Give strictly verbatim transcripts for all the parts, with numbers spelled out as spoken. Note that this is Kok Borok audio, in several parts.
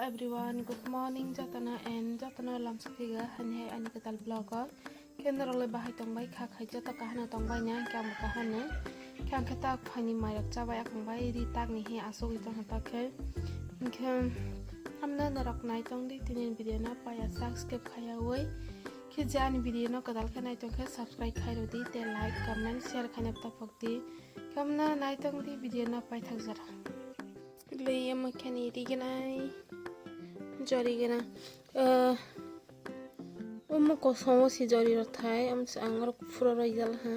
Everyone, good morning jotono and jotono lamsok phiga hani hai ani kwtal vlog o. Khe norok le bahai tongbai kha khai joto kahano tongbai na, khe ang bo kahano. Khe ang khe tak phaini mairok chabai akhang bai ri tak ni hi asugwi tongkha tak khe. Hinkhe hamno norok nai tongdi tini video no paya sak skip khaya oi. Khe je ani video no kwtal khe nai tongkhe subscribe khai rwdi tei like, comment, share khaina tapokdi. Khe hamno nai tongdi video no paithak jora. Lei omo khe ni ri gwnai, jori gwnang. Ah, omo kosom o si jori rok thai, omo se ang oro kuphur oro rijal ha.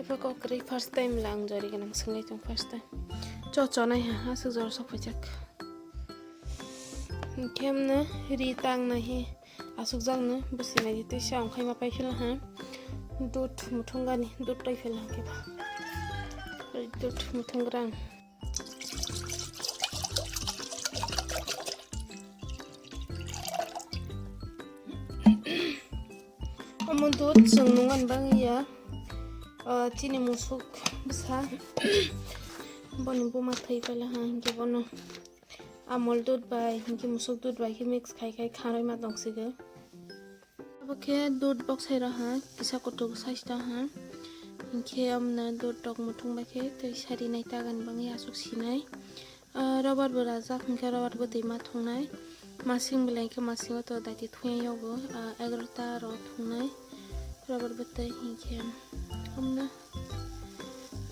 Epha kok kwrwi first time la ang jori gwnang swngwi tong first time. Cho cho nai ha, aswk jora sok phaijak. Hinkhe omo ri tang nai he, aswk jak no bwswi nai di twi sa ongkhai ma pai phila ha. Dut muthung gani, dut twi phila ha khe ba. Dut muthung grang. Omo dut chwng nung ani bagwi ya, ah, chini musuk bwsa boni buma thwi paila ha, hinkhe bono amul dut bai, hinkhe musuk dut bai khe mix khai khai kharwi ma tongsigo. Abo khe dut boksai rok ha, kisa kutuk size rok ha. Hinkhe omo dut rok muthung bai khe tei sari nai tagan bangwi aswk sinai. Ah, rubber bo rajak, hinkhe rubber bo twi ma thungnai. Masing belai khe masingo to daiti thungya yogo, ah, egarota rok thungnai. Rubber bo tei hinkhe omo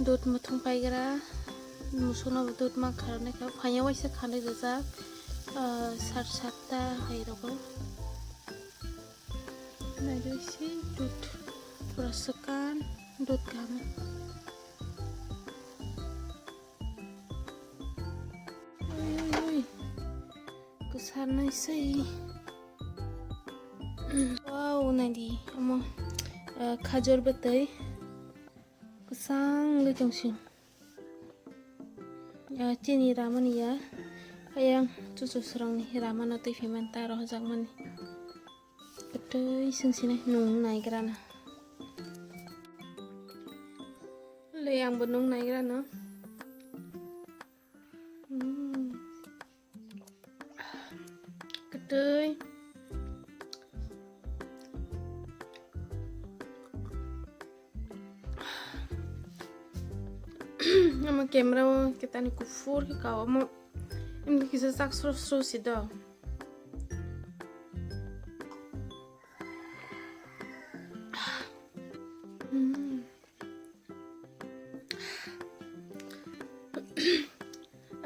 dut muthung paigra, musukno bo dut ma kharnai kha, phaiya waisa khanwi rijak, ah, sat satta hai rogo. Naidi si dut pura swkang dut kaham. Oi, oi, oi. Kwsarnai sei. Wow, naidi omo, ah, khajur bwtwi. Kwchang wngwi tongsi. Ah, chini ramani ya. Ayang chuchu srongni ramano twi phaimani ta rohorjakmani. Kwtwi swngsinai nung naigrana. Le angbo nung naigrana. Hmm. Kwtwi. Omo camera o ketani kuphur khe kao omo. Emni kisa chak sro sro si do. Hmm.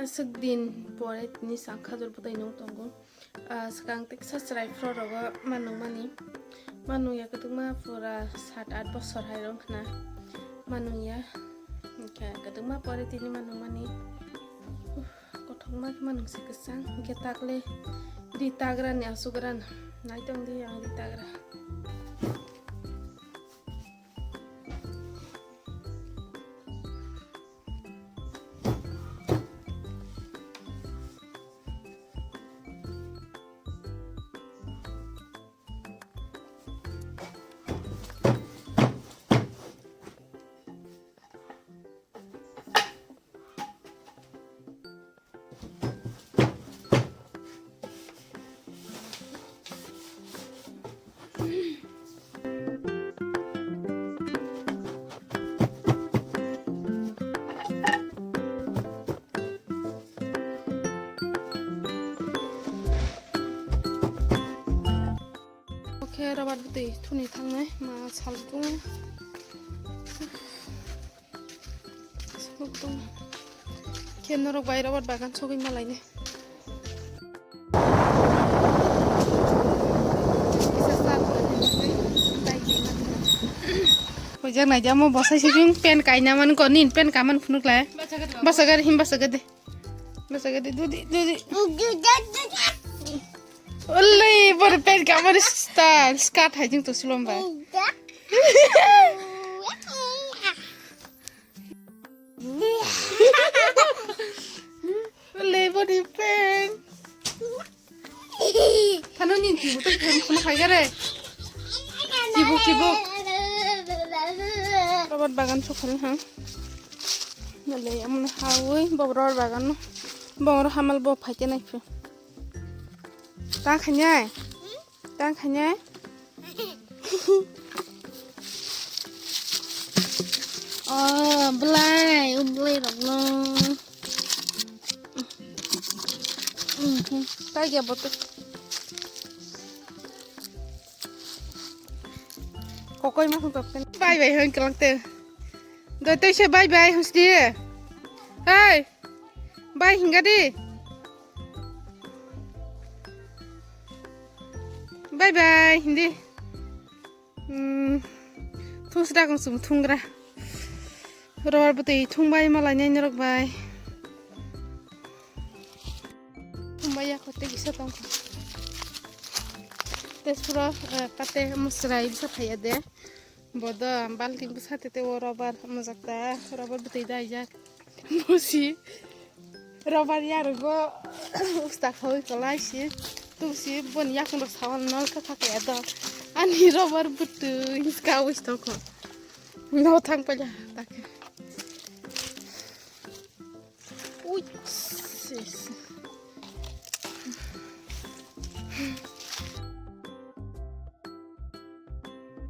Aswk din pore tini chwng khajur bwtwi nung tongo. Ah, swkang tei kisa chwrai phro rogo ma nung mani. Ma nung ya kwtwkma pura sat at bosor hai rong khna. Ma nung ya. Hinkhe kwtwkma pore tini ma nung mani. Uff, kothokma khe ma nung se kwchang. Hinkhe takle ri tagra ni aswk ran. Nai tong di ang ri tagra. Oke, rabar bwtwi thuni thangnai ma sal tung. Khe norok bai rabar bagan sogwi malainai. Hojak naidi amo bosai sibing pen kaina man ko nin pen kaman phunuk lai. Basa gari him basa gade. Basa gade dudi dudi. Olai bor pen kamar style skat hai jing to sulom bai. Olai bor pen. Thano ni tibuk to pen khuna khai gare. Tibuk tibuk. Robot bagan sokhan ha. Nale amon hawi bobor bagan no. Bongor hamal bo phaite nai phu. Tang khainai? Tang khainai? Oh, belai, um, belai rokno. Mhm. Tai ya bote. Kokoi ma hung kokten. Bye bye hung kelak te. Doi te se bye bye hung sidi. Hey. Bye hinga di. Bye bye hindi. Hmm. Thung sida kong sum thungra. Ror bwtwi thung bai malai nai norok bai. Thung bai ya kote kisa tong. Te suro, eh, pate musrai bisa phaya de. Bodo balting bwsa tete o rubber mojak ta, rubber bwtwi daijak. Musi rubber yarugo usta khawi kwlai si. Tusi bon yakung rok sawan nol kha kha kaya do. Ani rubber bwtwi hinska wis tongkho. No thang paila take. Ui, sis.